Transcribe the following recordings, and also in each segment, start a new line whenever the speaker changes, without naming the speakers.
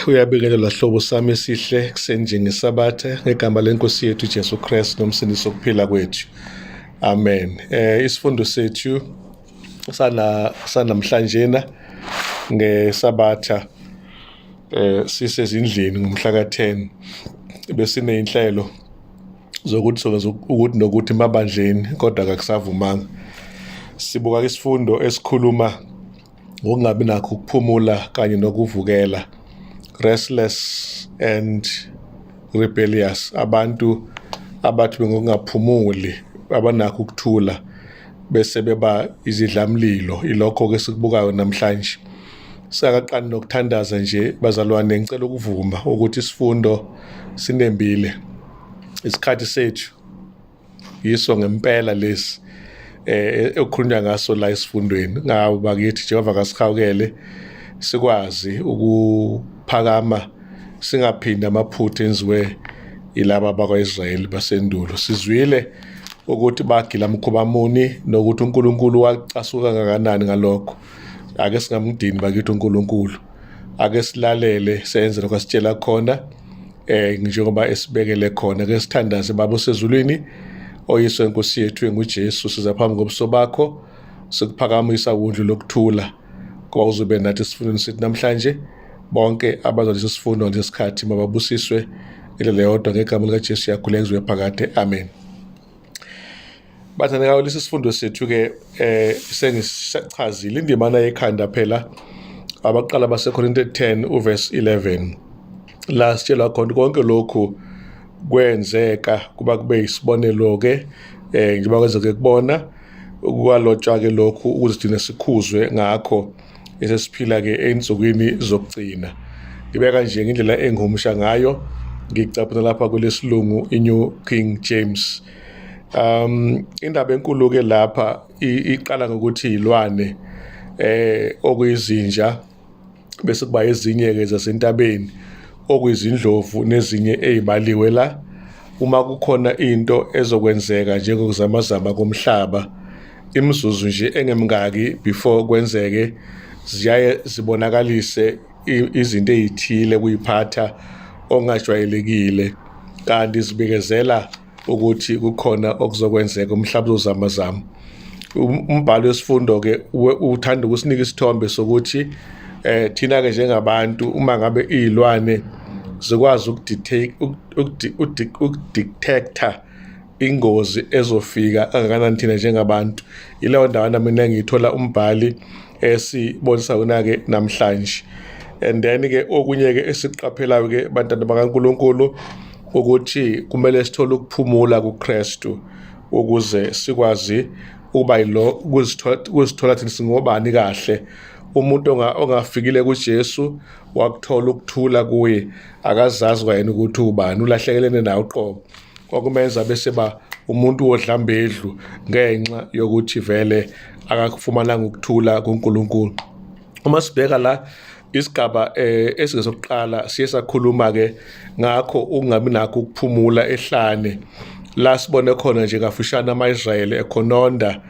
Uyabingelela hlobo sami esihle kusenje ngeSabatha ngegama lenkosi yethu Jesu Kristu nomsindisi wokuphila kwethu. Amen. Isifundo sethu sana sanamhlanjena ngeSabatha sisezindlini ngomhla ka-10 besineyinhlelo zokuthi sokwenza ukuthi nokuthi emabandleni kodwa akakusavumanga. Sibuka isifundo esikhuluma ngokungabi nakho ukuphumula kanye nokuvukela, restless and rebellious, abantu abathi ngokungaphumuli abanakho ukuthula bese beba izidlamlilo. Ilokho ke sikubukayo namhlanje. Singakaqali nokuthandaza nje bazalwane, ngicela ukuvuma ukuthi isifundo sinembile. Isikhathi sethu yiso ngempela lesi okukhulunywa ngaso la esifundweni. Ngawo bakithi, Jehova kasihawukele sikwazi ukuphakama singaphindi amaphutha enziwe yilaba bakwa-Israyeli basendulo. Sizwile ukuthi bagila mkhuba muni nokuthi uNkulunkulu wacasuka kangakanani ngalokho. Ake singamdini bakithi uNkulunkulu, ake silalele senze lokho asitshela khona njengoba esibekele khona. Ke sithandaze. Baba osezulwini, oyiswe inkosi yethu enguJesu, siza phambi kobuso bakho sikuphakamisa wundlu lokuthula, kuba uzobe nathi esifundweni sethu namhlanje. Bonke abazalisa isifundo ngesikhathi mababusiswe indlela yodwa ngegama likaJesu yakhuleka izwe phakade, amen. Bathandekayo, lesi sifundo sethu-ke sengisichazile indimana yekhanda phela, abaqala baseKorinte 10 uverse 11, la sitshelwa khona konke lokhu kwenzeka kuba kube isibonelo-ke njengoba kwenzeke kubona, kwalotshwa-ke lokhu ukuze thina sikhuzwe ngakho esesiphila-ke ey'nsukwini zokugcina. Ngibeka nje ngendlela engihumusha ngayo, ngicaphuna lapha kulesilungu i-New King James. Indaba enkulu-ke lapha iqala ngokuthi ilwane okuyizinja, bese kuba ezinye-ke zasentabeni okuyizindlovu nezinye ey'baliwe la. Uma kukhona into ezokwenzeka njengokuzamazama komhlaba, imizuzu nje engemingaki before kwenzeke ziyaye zibonakalise izinto ey'thile kuyiphatha okungajwayelekile, kanti zibikezela ukuthi kukhona okuzokwenzeka, umhlaba uzozamazama. Umbhalo wesifundo-ke uthanda ukusinika isithombe sokuthi thina-ke njengabantu, uma ngabe iy'lwane zikwazi ukudetecta ingozi ezofika, kangakanani thina njengabantu. Yileyo ndawana mina engiyithola umbhali esibonisa yona-ke namhlanje. And then-ke okunye-ke esikuqaphelayo-ke bantwana bakaNkulunkulu, ukuthi kumele sithole ukuphumula kuKristu ukuze sikwazi ukuba yilo ukuzithola thina singobani kahle. Umuntu ongafikile kuJesu wakuthola ukuthula kuye, akazazi kwayena ukuthi ubani, ulahlekelene naye uqobo, kwakumenza bese ba umuntu wodlambedlu ngenxa yokuthi vele akakufumananga ukuthula kuNkulunkulu. Uma sibheka la isigaba esingesokuqala siye sakhuluma ke ngakho ukungabi nakho ukuphumula ehlane, la sibone khona nje kafushane ama-Israyeli ekhononda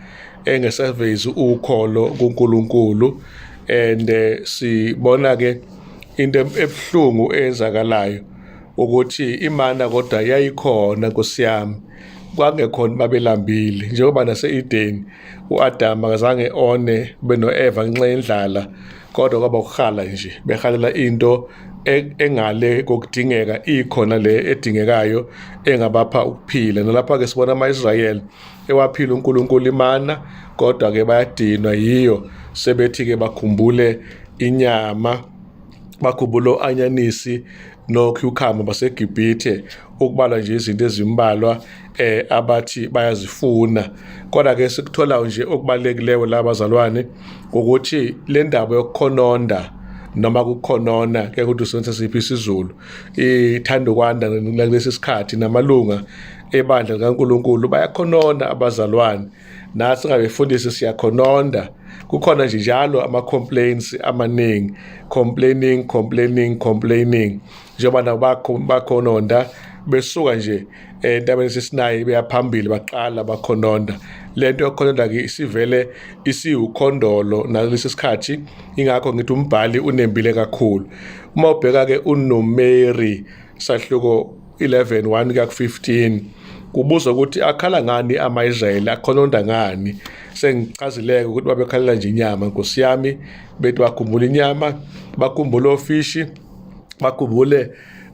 engesavezi ukholo kuNkulunkulu, and sibona ke into ebuhlungu eyenzakalayo ukuthi imana kodwa yayikhona, Nkosi yami, kwangekhona babelambile njengoba nase-Edeni u-Adam akazange one beno-Eva ngenxa yendlala, kodwa kwaba ukuhala nje, behalela into engale kokudingeka, ikhona le edingekayo engabapha ukuphila. Nalapha-ke sibona ama-Israyeli ewaphila uNkulunkulu imana, kodwa-ke bayadinwa yiyo, sebethi-ke bakhumbule inyama, bakhumbule o-anyanisi no-cucumber baseGibhithe, ukubalwa nje izinto ezimbalwa abathi bayazifuna. Kodwa ke sikutholayo nje okubalulekileyo la bazalwane ukuthi le ndaba yokukhononda noma kukhonona ke ukuthi usebenzisa siphi isiZulu ithanda ukwanda kulesi sikhathi, namalunga ebandla likaNkulunkulu bayakhonona abazalwane, nathi singabefundisi siyakhononda. Kukhona nje njalo ama-complaints amaningi, complaining, complaining, complaining, njengoba nabo bakhononda besuka nje entabeni seSinayi beya phambili, baqala bakhononda. Lento yokukhononda ke isivele isiwukhondolo nalesi sikhathi, ingakho ngithi umbhali unembile kakhulu. Uma ubheka ke uNumeri sahluko 11 1 kuya ku-15, kubuza ukuthi akhala ngani ama-Israyeli, akhononda ngani. Sengichazileke ukuthi babekhalela nje inyama, nkosi yami, bethi bakhumbula inyama, bakhumbula ofishi, bakhumbule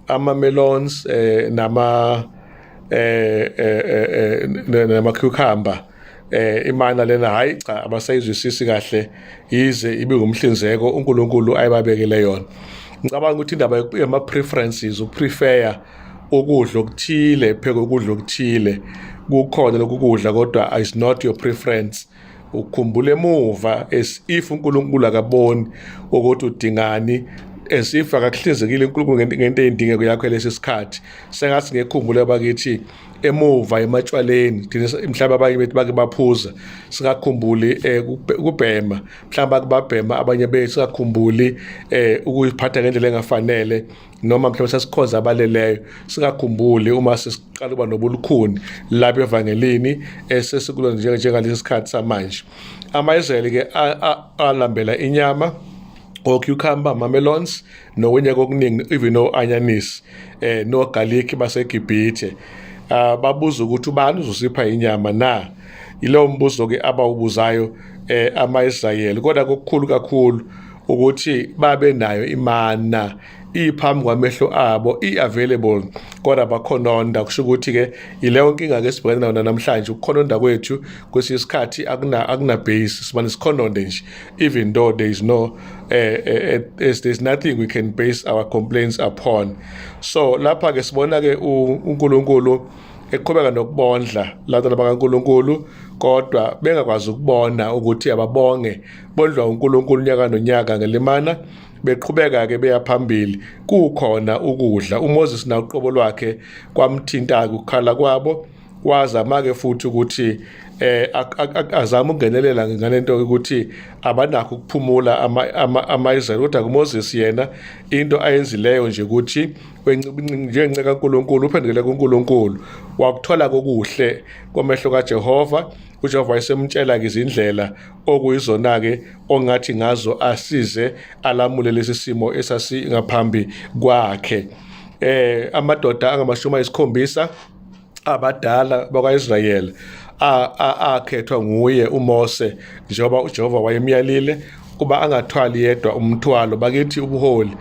ama-melons nama nama cucumber, imana lena. Hayi cha, abasayizwisisi kahle, yize ibe ngumhlinzeko uNkulunkulu ayibabekele yona. Ngicabanga ukuthi indaba yama preferences, uprefer ukudla okuthile, pheka ukudla okuthile, kukhona lokhu kudla kodwa is not your preference, ukukhumbula emuva as if uNkulunkulu akaboni ukuthi udingani, as if akakuhlinzekile uNkulunkulu ngento eyindingeko yakho lesi sikhathi. Sengathi ngekhumbule bakithi emuva ematshwaleni, thina mhlawumbe abanye bethu bake baphuza, singakhumbuli ukubhema, mhlawumbe bake babhema abanye bethu, singakhumbuli ukuziphatha ngendlela engafanele, noma mhlawumbe sesikhonza abaleleyo, singakhumbuli uma sesiqala ukuba nobulukhuni lapha evangelini esesikulo njengalesi sikhathi samanje. Ama-Israyeli ke alambela inyama, o-cucumber, ama-melons nokunye kokuningi, even no-anyanisi no-garlic baseGibhithe. Babuza ukuthi ubani uzosipha inyama na? Yilowo mbuzo ke abawubuzayo ama-Israyeli. Kodwa kokukhulu kakhulu ukuthi babe nayo imana iphambi kwamehlo abo, i-available, kodwa bakhononda. Kusho ukuthi-ke yileyo nkinga-ke esibhekene nayo namhlanje. Ukukhononda kwethu kwesinye isikhathi akuna base, simane sikhononde nje even though there is no there's nothing we can base our complaints upon. So lapha-ke sibona-ke uNkulunkulu eqhubeka nokubondla labantwana bakaNkulunkulu, kodwa bengakwazi ukubona ukuthi ababonge, bondlwa uNkulunkulu unyaka nonyaka ngelimana. Beqhubeka-ke beya phambili, kukhona ukudla. UMoses nawo uqobo lwakhe kwamthinta-ke ukukhala kwabo, wazama-ke futhi ukuthi azama ukungenelela ngalento ukuthi abanakho ukuphumula ama-Israyeli. Kodwa kuMoses yena into ayenzileyo nje ukuthi njengenceku kaNkulunkulu uphendukele kuNkulunkulu, wakuthola kokuhle kwamehlo kaJehova. UJehova wayesemtshela-ke izindlela okuyizona-ke ongathi ngazo asize alamule lesi simo esasingaphambi kwakhe. Amadoda angama-70 abadala bakwaIsrayeli akhethwa nguye uMose njengoba uJehova wayemyalile kuba angathwali yedwa umthwalo. Bakithi, ubuholi,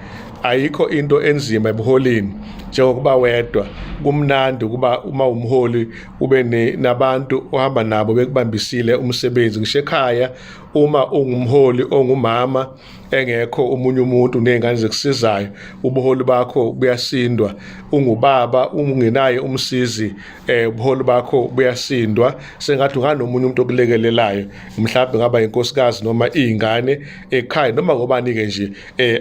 ayikho into enzima ebuholini njengokuba wedwa. Kumnandi ukuba uma umholi ube nabantu ohamba nabo bekubambisile umsebenzi. Ngisho ekhaya, uma ungumholi ongumama, engekho omunye umuntu ney'ngane zikusizayo, ubuholi bakho buyasindwa. Ungubaba, ungenaye umsizi, ubuholi bakho buyasindwa. Sengathi unganomunye umuntu okulekelelayo, mhlawumbe ngaba inkosikazi noma iy'ngane ekhaya noma ngobani-ke nje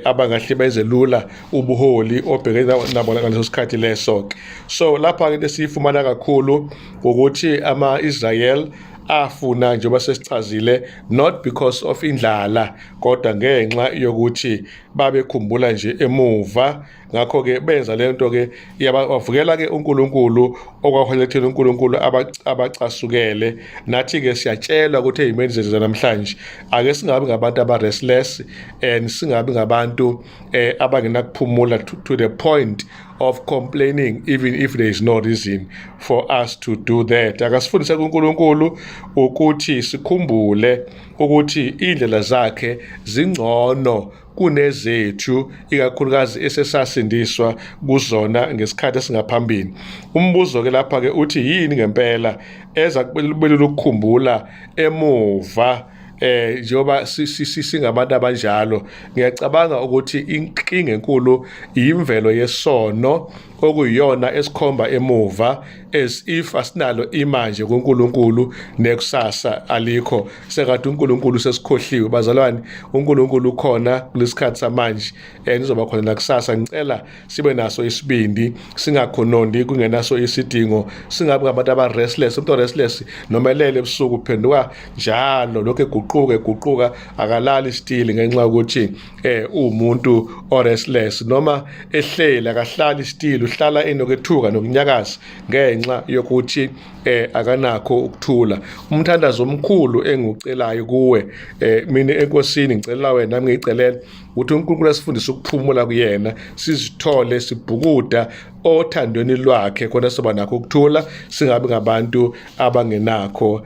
abangahle benze lula ubuholi obhekene nabo ngaleso sikhathi leso-ke. So lapha-ke into esiyifumana kakhulu ukuthi ama-Israel afuna, njengoba sesichazile, not because of indlala kodwa ngenxa yokuthi babekhumbula nje emuva. Ngakho-ke benza le nto-ke, yabavukela-ke uNkulunkulu, okwaholela ekutheni uNkulunkulu abacasukele. Nathi-ke siyatshelwa ukuthi ey'meni zethu zanamhlanje ake singabi ngabantu aba-restless and singabi ngabantu abangenakuphumula to the point of complaining even if there is no reason for us to do that. Akasifundise kuNkulunkulu ukuthi sikhumbule ukuthi indlela zakhe zingcono kunezethu, ikakhulukazi esesasindiswa kuzona ngesikhathi esingaphambili. Umbuzo ke lapha ke uthi yini ngempela eza kubelula ukukhumbula emuva njengoba singabantu abanjalo? Ngiyacabanga ukuthi inkinga enkulu imvelo yesono okuyiyona esikhomba emuva as if asinalo imanje kuNkulunkulu nekusasa alikho, sengathi uNkulunkulu sesikhohliwe. Bazalwane, uNkulunkulu ukhona kulesikhathi samanje and uzoba khona nakusasa. Ngicela sibe naso isibindi, singakhonondi kungenaso isidingo, singabi ngabantu aba-restless. Umuntu o-restless noma elele ebusuku uphenduka njalo lokhu eguquka eguquka, akalali still ngenxa yokuthi uwumuntu o-restless, noma ehleli akahlali still. Uhlala enokwethuka nokunyakaza ngenxa yokuthi akanakho ukuthula. Umthandazo omkhulu engiwucelayo kuwe, mina enkosini ngicela wena, nami ngiyicelela ukuthi uNkulunkulu asifundise ukuphumula kuyena, sizithole sibhukuda othandweni lwakhe, khona soba nakho ukuthula, singabi ngabantu abangenakho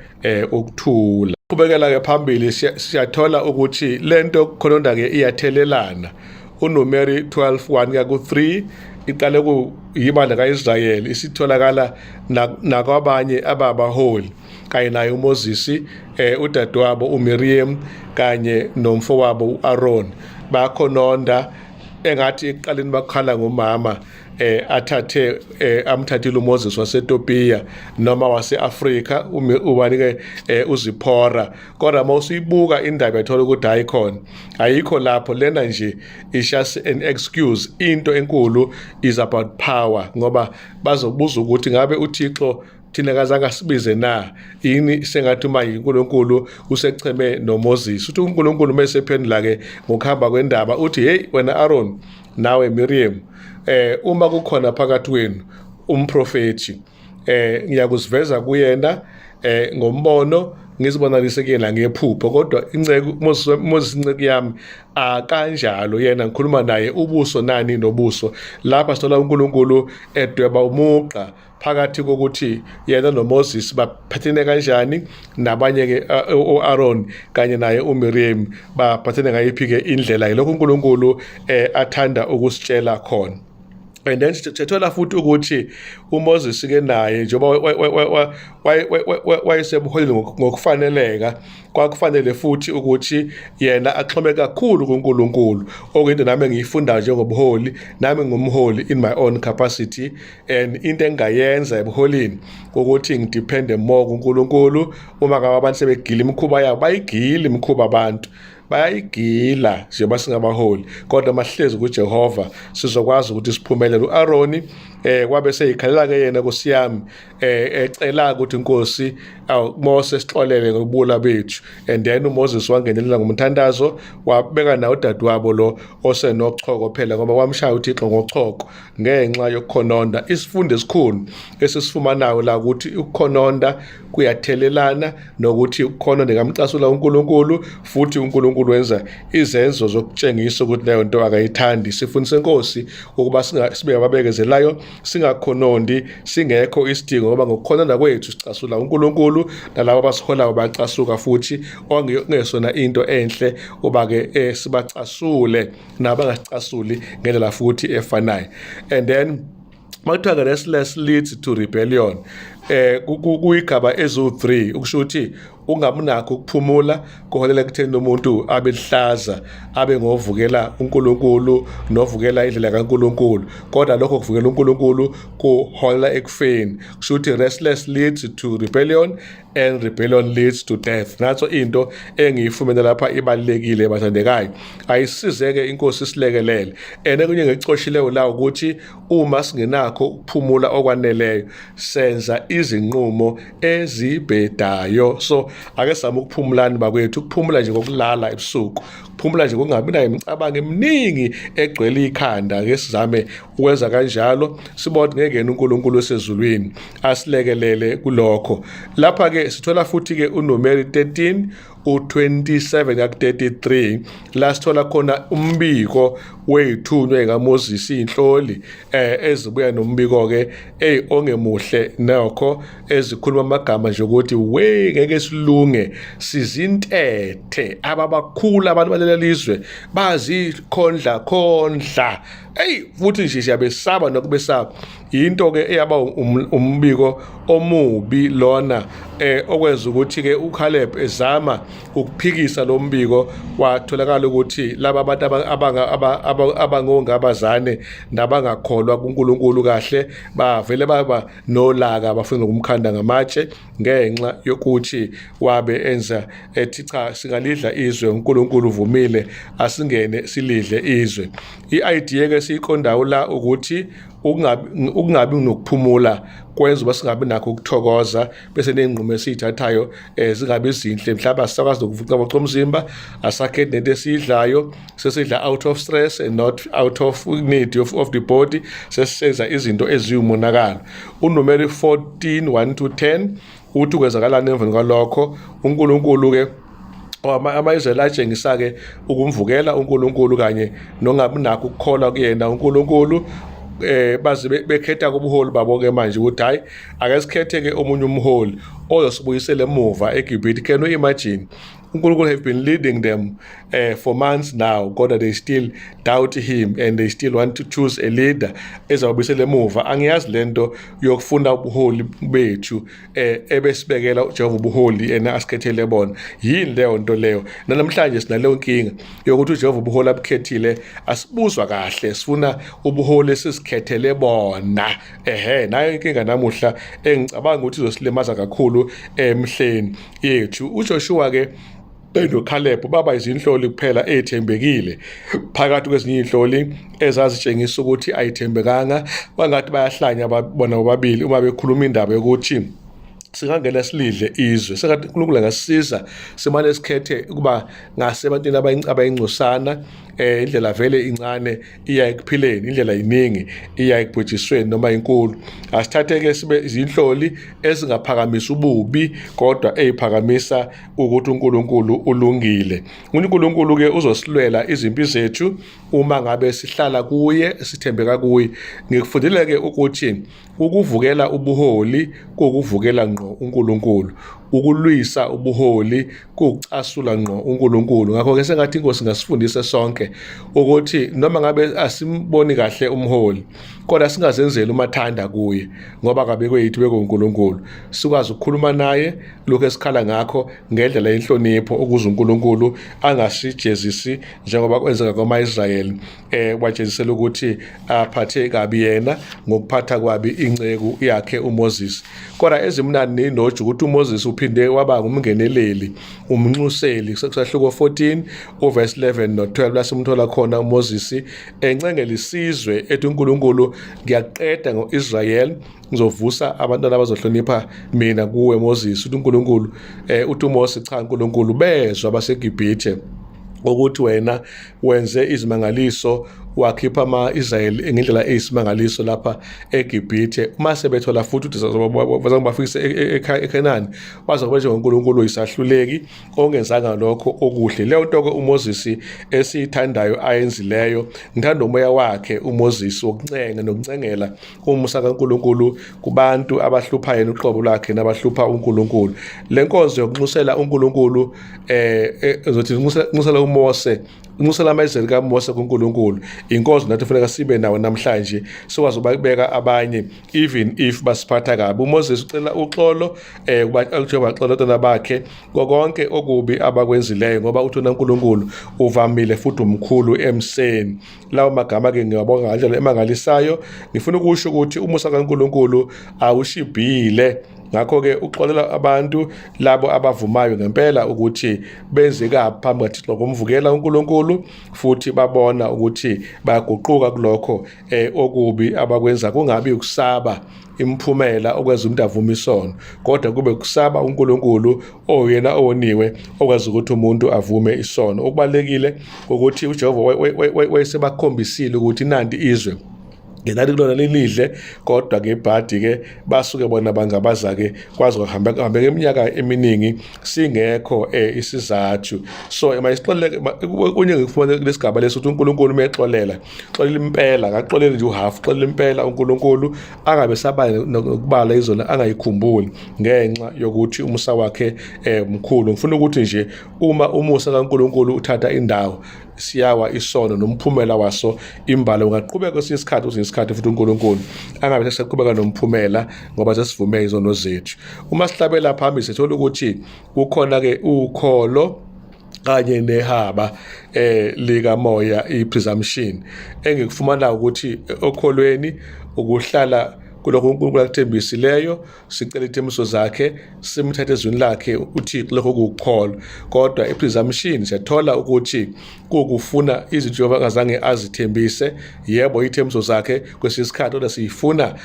ukuthula. Qhubekela ke phambili, siyathola ukuthi lento khononda ke iyathelelana. UNumeri 12:1 kuya ku-3 iqale kuyibandla kaIsrayeli, isitholakala nakwabanye ababaholi kanye naye uMoses, udadewabo uMiriam kanye nomfowabo uAron. Bakhononda engathi ekuqaleni bakhala ngomama, athathe amthathile uMoses waseTopiya noma waseAfrika, ubani ke, uZiphora. Kodwa uma usuyibuka indaba ethola ukuthi hayi khona ayikho lapho, lena nje is just an excuse. Into enkulu is about power, ngoba bazobuza ukuthi ngabe uThixo thina kazange asibize na yini, sengathi uma uNkulunkulu usecheme noMoses. Uthi uNkulunkulu mesephendula ke ngokuhamba kwendaba, uthi hey wena Aaron nawe Miriam, uma kukhona phakathi kwenu umprofethi, ngiyakuziveza kuyena ngombono, ngizibonalise kuyena ngephupho, kodwa inceku Moses, inceku yami, akanjalo, yena ngikhuluma naye ubuso nani nobuso. Lapha sithola uNkulunkulu edweba umugqa phakathi kokuthi yena noMoses baphathene kanjani, nabanye ke uAaron kanye naye uMiriam baphathene ngayiphi ke indlela. Lokho uNkulunkulu athanda ukusitshela khona. And then sithola futhi ukuthi uMoses ke naye, njengoba wayesebuholile ngokufaneleka, kwakufanele futhi ukuthi yena axhome kakhulu kuNkulunkulu, okuyinto nami engiyifundayo njengobuholi. Nami ngumholi in my own capacity, and into engingayenza ebuholini ukuthi ngidepende more kuNkulunkulu. Uma ngabe abantu sebegila imikhuba yabo, bayigila imikhuba, abantu bayayigila njengoba singabaholi, kodwa mahlezi kuJehova sizokwazi ukuthi siphumelele. uAaroni kwabe seyikhalela ke yena kusiyami, ecela ukuthi inkosi Mose sixolele ngobula bethu, and then uMoses wangenelela ngomthandazo, wabeka nawo udadewabo lo osenochoko phela, ngoba wamshaya uThixo ngochoko ngenxa yokukhononda. Isifundo esikhulu esisifumanayo la ukuthi ukukhononda kuyathelelana, nokuthi ukukhononda ngamcasula uNkulunkulu, futhi uNkulunkulu wenza izenzo zokutshengisa ukuthi leyo nto akayithandi. Sifundise inkosi ukuba sibe ababekezelayo, singakhonondi singekho isidingo, ngoba ngokukhononda kwethu sicasula uNkulunkulu, nalabo abasiholayo bayacasuka futhi, okungesona into enhle uba ke sibacasule nabangasicasuli ngendlela futhi efanayo. And then makuthiwa ke restless leads to rebellion, kuyigaba ezu3, ukusho ukuthi ungamunakho ukuphumula kuholela ekutheni umuntu abe lihlaza, abe ngovukela uNkulunkulu novukela indlela kaNkulunkulu, kodwa lokho kuvukela uNkulunkulu kuholela ekufeni. Kusho ukuthi restless leads to rebellion and rebellion leads to death. Natso into engiyifumene lapha ibalulekile, bathandekayo. Ayisizeke inkosi silekelele. And okunye ngicoshileyo la ukuthi uma singenakho ukuphumula okwaneleyo, senza izinqumo ezibhedayo. So ake sizame ukuphumulani bakwethu, ukuphumula nje ngokulala ebusuku, ukuphumula nje kungabi nayo imicabango eminingi egcwele ikhanda. Ake sizame ukwenza kanjalo, sibone ngeke uNkulunkulu osezulwini asilekelele kulokho. Lapha ke sithola futhi ke uNumeri 13 u27 ku33, la sithola khona umbiko wezithunywa kaMoses, inhloli ezibuya nombiko ke ey ongemuhle nokho, ezikhuluma amagama nje ukuthi we ngeke silunge, sizintethe ababakhulu, abantu balela lizwe bazikhondla khondla, ey futhi nje siyabesaba nokubesaba. Into ke eyaba umbiko omubi lona, okwenza ukuthi ke uCaleb ezama ukuphikisa lo mbiko, watholakala ukuthi laba abantu abangongabazane nabangakholwa kuNkulunkulu kahle bavele baba nolaka, bafuna ukumkhanda ngamatshe ngenxa yokuthi wabe enza ethi cha, singalidla izwe, uNkulunkulu uvumile, asingene silidle izwe. I-idea ke Esiyiqondayo la ukuthi ukungabi nokuphumula kwenza uba singabi nakho ukuthokoza, bese ney'nqumo esiyithathayo zingabi zinhle. Mhlawumbe asisakwazi nokuvocavoca umzimba, asakhethi nento esiyidlayo, sesidla out of stress and not out of need of the body, sesisenza izinto eziwumonakalo. UNumeri 14 1 to 10 uthi kwenzakalani emveni kwalokho? UNkulunkulu-ke, ama-Israyeli atshengisa-ke ukumvukela uNkulunkulu kanye nongabi nakho ukukholwa kuyena uNkulunkulu. Baze bekhetha kubuholi babo ke manje ukuthi hayi, ake sikhethe ke omunye umholi ozosibuyisela emuva eGibhithe. Can you imagine? uNkulunkulu have been leading them for months now, kodwa they still doubt him and they still want to choose a leader ezawubuyisela emuva. Angiyazi lento yokufuna ubuholi bethu ebesibekela uJehova ubuholi ena asikhethele bona. Yini leyo nto leyo? Namhlanje sinaleyo nkinga yokuthi uJehova ubuholi abukhethile asibuzwa kahle, sifuna ubuholi esisikhethele bona. Ehe, nayo inkinga namuhla engicabanga ukuthi izosilimaza kakhulu emhleni yethu. UJoshua ke benoCaleb baba izinhloli kuphela ezithembekile phakathi kwezinye izinhloli ezazitshengisa ukuthi ayithembekanga, bangathi bayahlanya bona bobabili uma bekhuluma indaba yokuthi singangena silidle izwe. Sengathi uNkulunkulu angasisiza simane sikhethe ukuba ngasebantwini abayingcosana. Indlela vele incane iya ekuphileni, indlela iningi iya ekubhujisweni noma inkulu. Asithathe-ke sibe izinhloli ezingaphakamisa ububi kodwa eyiphakamisa ukuthi uNkulunkulu ulungile. UNkulunkulu-ke uzosilwela izimpi zethu uma ngabe sihlala kuye, sithembeka kuye. Ngikufundile-ke ukuthi ukuvukela ubuholi kukuvukela ngqo uNkulunkulu, ukulwisa ubuholi kucasula ngqo uNkulunkulu. Ngakho-ke sengathi inkosi ingasifundise sonke ukuthi noma ngabe asimboni kahle umholi, kodwa singazenzeli umathanda kuye, ngoba akabekwe yithi, bekwe uNkulunkulu. Sikwazi ukukhuluma naye lokhu esikhala ngakho ngendlela yenhlonipho, ukuze uNkulunkulu angasijezisi njengoba kwenzeka kwama-Israyeli, wajezisela ukuthi aphathe kabi yena ngokuphatha kwabi inceku yakhe uMoses. Kodwa ezimnandi nenoju ukuthi uMoses uphinde waba ngumngeneleli, umnxuseli. Kusahluko 14 uverse 11 no-12 lasimthola khona uMoses encengela isizwe, ethi uNkulunkulu, ngiyaqeda ngo-Israel, ngizovusa abantwana abazohlonipha mina kuwe Moses. Uthi uNkulunkulu, uthi uMose, cha uNkulunkulu, bezwa abaseGibhithe ukuthi wena wenze izimangaliso, wakhipha ama-Israyeli ngendlela eyisimangaliso lapha eGibhithe. Uma sebethola futhi ukuthi bafikise eKhenani, bazokuba njengoNkulunkulu oyisahluleki ongenzanga lokho okuhle. Leyo nto-ke uMoses esiyithandayo ayenzileyo, ngithanda umoya wakhe uMoses wokuncenga nokuncengela umusa kaNkulunkulu kubantu abahlupha yena uqobo lwakhe nabahlupha uNkulunkulu. Le nkonzo yokunxusela uNkulunkulu, ezothi nxusela uMose, nxusela ama-Israyeli kaMose kuNkulunkulu, inkonzo nathi kufuneka sibe nawo namhlanje, sikwazi ukubeka abanye even if basiphatha kabi. UMoses ucela uxolo, kuba kuthiwa baxola abantwana bakhe konke okubi abakwenzileyo, ngoba uthi uNkulunkulu uvamile futhi umkhulu emseni. Lawo magama ke ngiwabonga ngendlela emangalisayo. Ngifuna ukusho ukuthi umusa kaNkulunkulu awushibhile, ngakho-ke uxolela abantu labo abavumayo ngempela ukuthi benze kabi phambi kaThixo ngokumvukela uNkulunkulu, futhi babona ukuthi bayaguquka kulokho okubi abakwenza. Kungabi ukusaba imiphumela okwenza umuntu avume isono, kodwa kube kusaba uNkulunkulu oyena owoniwe okwenza ukuthi umuntu avume isono. Okubalulekile ukuthi uJehova wayesebakhombisile ukuthi nanti izwe, ngenani kulona lilidle, kodwa ngebhadi ke basuke bona bangabaza ke, kwaze kwahamba kuhambeka iminyaka eminingi singekho isizathu. So mayisixolele kunye ngikufuna kulesigaba lesi ukuthi uNkulunkulu uma exolela, xolela impela, akaxoleli nje uhalf, xolela impela uNkulunkulu, angabe sabala nokubala izona, angayikhumbuli, ngenxa yokuthi umusa wakhe mkhulu. Ngifuna ukuthi nje uma umusa kaNkulunkulu uthatha indawo, siyawa isono nomphumela waso imbala ungaqhubeka kwesinye isikhathi, kwesinye isikhathi futhi uNkulunkulu angabe sesaqhubeka nomphumela ngoba sesivume izono zethu. Uma sihlabela phambili sithola ukuthi kukhona ke ukholo kanye nehaba likamoya, i-presumption. Engikufumana ukuthi okholweni ukuhlala kulokho uNkulunkulu akuthembisileyo, sicela ithembiso zakhe, simthathe ezwini lakhe uThixo, lokho kuwukukholwa. Kodwa i-presumption siyathola ukuthi kuwukufuna izinto uJehova angazange azithembise. Yebo, ithembiso zakhe kwesinye isikhathi, kodwa siyifuna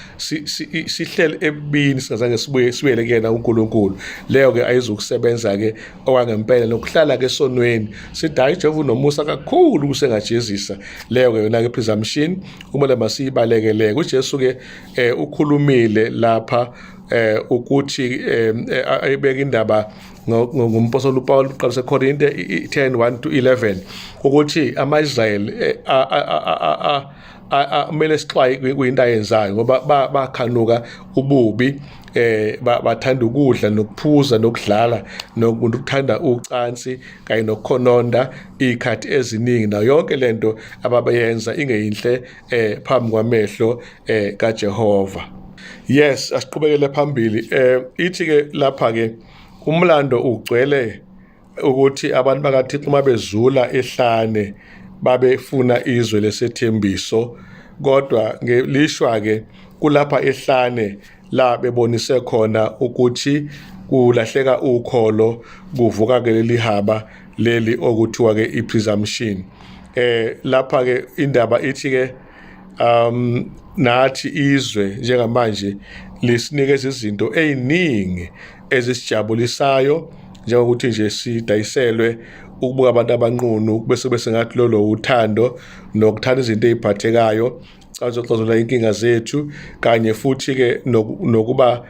sihlele ebubini, singazange sibuye sibuyele kuyena uNkulunkulu. Leyo-ke ayizukusebenza-ke okwangempela, nokuhlala-ke esonweni sithi hhayi, uJehova unomusa kakhulu kusengajezisa. Leyo-ke yona-ke presumption kumele masiyibalekele. UJesu-ke ukhulumile lapha ukuthi ayibeka indaba ngompostoli uPaul uqala seKorinte 10 1 to 11 ukuthi ama-Israyeli kumele sixwaye kuyinto ayenzayo, ngoba bakhanuka ububi, bathanda ukudla nokuphuza nokudlala nokuthanda ucansi kanye nokukhononda izikhathi eziningi, nayo yonke lento ababeyenza ingeyinhle phambi kwamehlo kaJehova. Yes, asiqhubekele phambili. Ithi ke lapha ke umlando ugcwele ukuthi abantu bakaThixo uma bezula ehlane babefuna izwe lesethembiso, kodwa ngelishwa ke kulapha ehlane la bebonise khona ukuthi kulahleka ukholo, kuvuka ke leli haba leli okuthiwa ke i-presumption. Lapha ke indaba ithi ke nathi izwe njengamanje lisinikeza izinto eziningi ezisijabulisayo, njengokuthi nje sidayiselwe ukubuka abantu abanqunu bese bese ngathi lolo uthando nokuthanda izinto eziphathekayo, cazoxazulula inkinga zethu, kanye futhi ke nokuba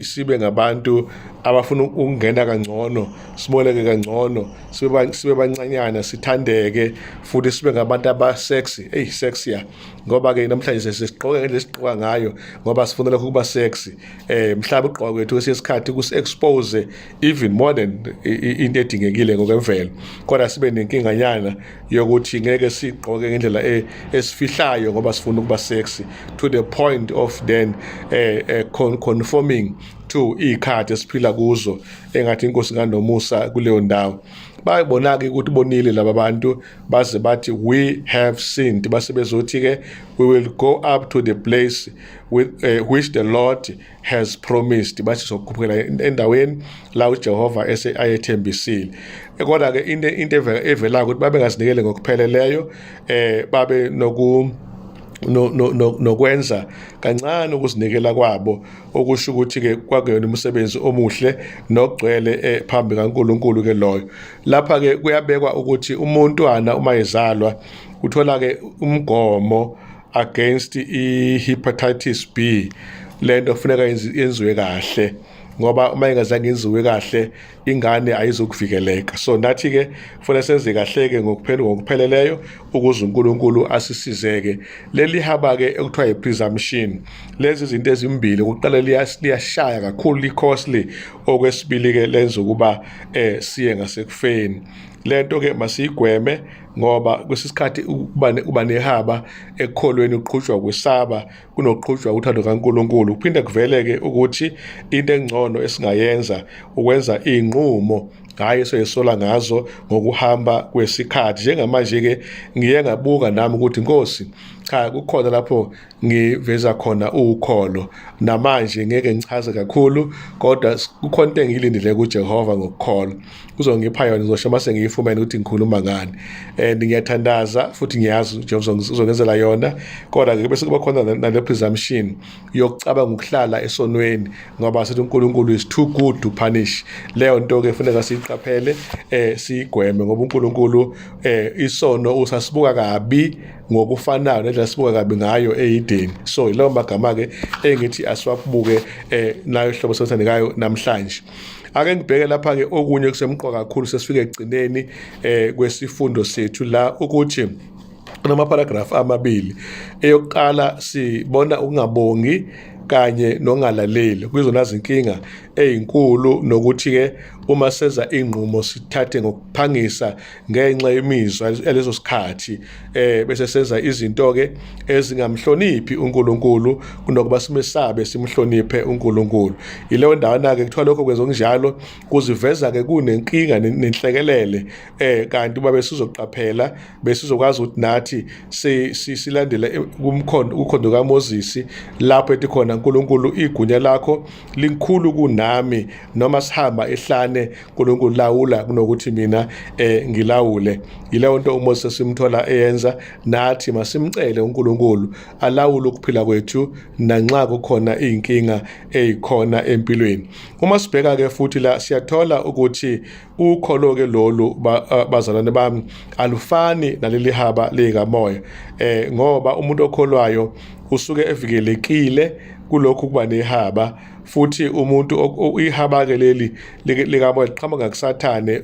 sibe ngabantu abafuna ukungena kangcono, siboleke kangcono, sibe bancanyana, sithandeke, futhi sibe ngabantu aba-sexy. Eyi, sexy ya, ngoba ke namhlanje sesigqoke ngendlela esigqoka ngayo ngoba sifuna lokho kuba sexy. Mhlawumbe ugqoka kwethu kwesinye isikhathi kusi-expose even more than into edingekile ngokwemvelo, kodwa sibe nenkinganyana yokuthi ngeke sigqoke ngendlela esifihlayo ngoba sifuna ukuba sexy to the point of then conforming to iy'khathi esiphila kuzo. Engathi inkosi nganomusa kuleyo ndawo. Bayibona-ke ukuthi bonile laba bantu, baze bathi, "We have sinned." Base bezothi-ke, "We will go up to the place with, which the Lord has promised." Bathi sokukhuphukela endaweni la uJehova ese ayethembisile. Kodwa ke into evelayo ukuthi babengazinikele ngokupheleleyo, babe noku no, no, no, nokwenza kancane ukuzinikela kwabo, okusho ukuthi ke kwakuyona umsebenzi omuhle nogcwele phambi kaNkuluNkulu ke loyo. Lapha ke kuyabekwa ukuthi umuntwana uma ezalwa uthola ke umgomo against i-hepatitis B. Lento kufuneka yenziwe kahle, ngoba uma ingazange yenziwe kahle ingane ayizukuvikeleka. So nathi ke kufanele senze kahle ke ngokupheleleyo ukuze uNkulunkulu asisizeke. Leli haba ke ekuthiwa i-presumption, lezi zinto ezimbili, kuqala liyashaya kakhulu, li-costly, okwesibili ke lenza ukuba siye ngasekufeni. Lento ke masiyigweme, ngoba kwesisikhathi kuba nehaba ekukholweni uqhutshwa ukwesaba kunokuqhutshwa uthando kaNkulunkulu. Kuphinde kuvele-ke ukuthi into engcono esingayenza ukwenza iy'nqumo, hhayi esoyisola ngazo ngokuhamba kwesikhathi. Njengamanje-ke ngiye ngabuka nami ukuthi, Nkosi, cha, kukhona lapho ngiveza khona ukholo. Namanje ngeke ngichaze kakhulu, kodwa kukhona into engiyilindile kuJehova ngokukholwa, uzongipha yona. Ngizosho uma sengiyifumene ukuthi ngikhuluma ngani, and ngiyathandaza futhi ngiyazi uJehova uzongenzela yona. Kodwa-ke bese kuba khona nale presumption yokucabanga ukuhlala esonweni ngoba sithi uNkulunkulu is too good to punish. Leyo nto ke kufuneka siyiqaphele, siyigweme, ngoba uNkulunkulu isono usasibuka kabi ngokufanayo nendlela sibuka kabi ngayo eyideni. So yilawo magama-ke engithi asiwabuke nayo ihlobo sothandekayo namhlanje. Ake ngibheke lapha-ke okunye kusemqoka kakhulu, sesifike ekugcineni kwesifundo sethu la, ukuthi kunamaparagraph amabili. Eyokuqala sibona ukungabongi kanye nokungalaleli kuyizona zinkinga ezinkulu, nokuthi-ke uma senza inqumo sithathe ngokuphangisa ngenxa yemizwa yaleso sikhathi, bese senza izinto ke ezingamhloniphi uNkulunkulu kunokuba simesabe simhloniphe uNkulunkulu. Yileyo ndawana ke kuthiwa lokho kwenza kunjalo kuziveza ke kunenkinga nenhlekelele, kanti uma besizoqaphela besizokwazi ukuthi nathi silandele kumkhondo ukhondo kaMoses lapho ethi khona uNkulunkulu igunya lakho likhulu kunami, noma sihamba ehlane uNkulunkulu lawula kunokuthi mina ngilawule. Yileyo nto uMoses simthola eyenza, nathi masimcele uNkulunkulu alawule ukuphila kwethu nanxa kukhona izinkinga ezikhona empilweni. Uma sibheka ke futhi la siyathola ukuthi ukholo ke lolu bazalwane bami alufani naleli haba likamoya, ngoba umuntu okholwayo usuke evikelekile kulokhu kuba nehaba. Futhi umuntu ihaba ke leli likamoya liqhamuka kuSathane,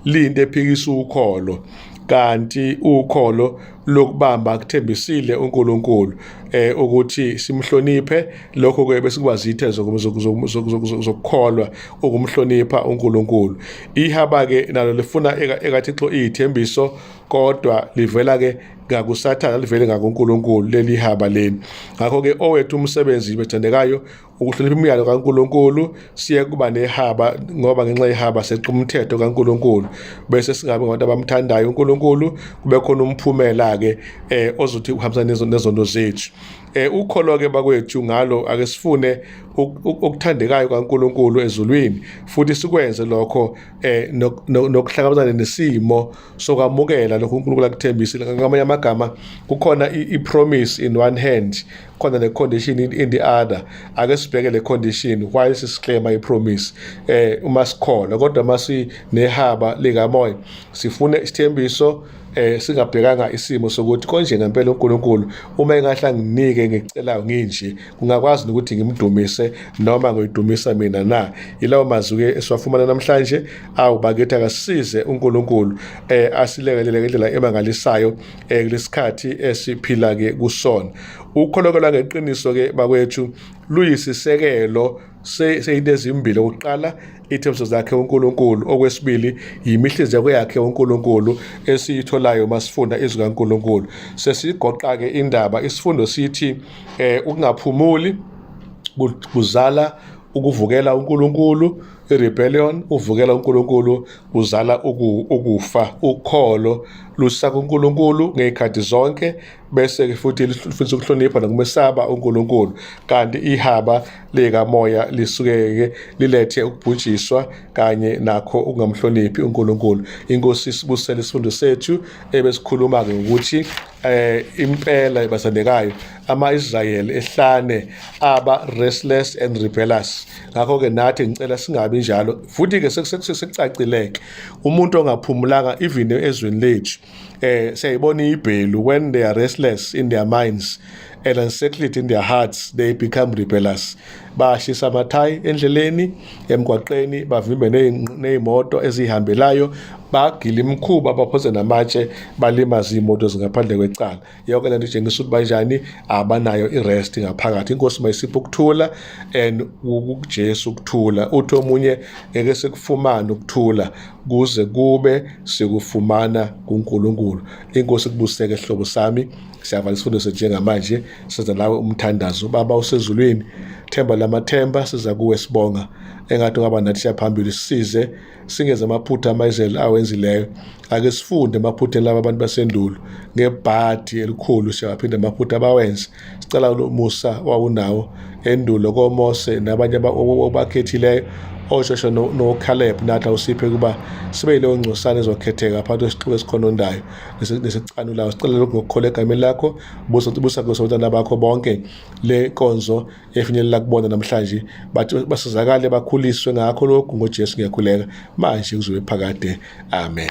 linto ephikisa ukholo, kanti ukholo lokubamba akuthembisile uNkulunkulu ukuthi simhloniphe. Lokho ke bese kuba zithe zokukholwa ukumhlonipha uNkulunkulu. Ihaba ke nalo lifuna ekaThixo izithembiso, kodwa livela ke ngakuSathane, livele ngakuNkulunkulu leli haba leli. Ngakho ke owethu umsebenzi bethandekayo ukuhlonipha imiyalo kaNkulunkulu, siye kuba nehaba, ngoba ngenxa yehaba seqa umthetho kaNkulunkulu, bese singabe ngabantu abamthandayo uNkulunkulu, kube khona umphumela ke ozothi uhambisana nezono zethu. Ukholo ke bakwethu ngalo ake sifune okuthandekayo kaNkulunkulu ezulwini, futhi sikwenze lokho nokuhlangabezana nesimo sokwamukela lokho uNkulunkulu akuthembisile. Ngamanye amagama kukhona i-promise in one hand, khona ne-condition in the other. Ake sibheke le condition while sisiclaima i-promise uma sikholwa, kodwa masinehaba likamoya sifune isithembiso singabhekanga isimo sokuthi konje ngempela uNkulunkulu uma engahle anginike ngicelayo nginje kungakwazi ukuthi ngimdumise noma ngiyidumisa mina na. Yilawo mazwi ke esiwafumana namhlanje. Awu bakithi, akasisize uNkulunkulu asilekelele ngendlela emangalisayo kulesikhathi esiphila ke kusona. Ukholo ngeqiniso ke bakwethu luyisisekelo seyinto ezimbili. Okokuqala, ithembiso zakhe uNkulunkulu. Okwesibili, yimihlinzeko yakhe uNkulunkulu esiyitholayo masifunda izwi kaNkulunkulu. Sesigoqa ke indaba, isifundo sithi ukungaphumuli kuzala ukuvukela uNkulunkulu, i-rebellion. Uvukela uNkulunkulu kuzala ukufa. Ukholo lusa kuNkulunkulu ngezikhathi zonke, bese ke futhi lifundisa ukuhlonipha nokumesaba uNkulunkulu, kanti ihaba likamoya lisuke-ke lilethe ukubhujiswa kanye nakho ukungamhloniphi uNkulunkulu. Inkosi isibusele isifundo sethu ebesikhuluma-ke ngokuthi impela ebasandekayo ama-Israyeli ehlane aba restless and rebellious. Ngakho-ke nathi ngicela singabi njalo. Futhi-ke sekucacileke umuntu ongaphumulanga even ezweni lethu, siyayibona ibhelu, when they are restless in their minds and unsettled in their hearts, they become rebellious. Bashisa amathayi endleleni, emgwaqeni, bavimbe ney'moto ezihambelayo, bagila imikhuba, baphose namatshe, balimaze iy'moto zingaphandle kwecala. Yonke lento itshengisa ukuthi banjani, abanayo i-rest ngaphakathi. Inkosi mayisiphe ukuthula and kuJesu ukuthula. Uthi omunye ngeke sikufumane ukuthula kuze kube sikufumana kuNkulunkulu. Inkosi kubuseke hlobo sami. Siyavala isifundo sethu njengamanje, senza nawe umthandazo. Baba usezulwini, themba lamathemba, siza kuwe sibonga engathi ungaba nathi siyaphambili, sisize singeze amaphutha ama-Israyeli awenzileyo. Ake sifunde emaphutheni laba abantu basendulo, ngebhadi elikhulu siyawaphinda amaphutha abawenze. Sicela lo musa wawunawo endulo koMose nabanye obakhethileyo, oJoshua noCaleb, nathi awusiphe kuba sibe yileyo ngcosana ezokhetheka phakathi kwesixuku esikhonondayo nesicanulayo. Sicela lokhu ngokukholwa egameni lakho. Busa busa abantwana bakho bonke le nkonzo efinyelela kubona namhlanje, bathi basizakale bakhuliswe ngakho lokhu. NgoJesu ngiyakhuleka manje kuzobe phakade, amen.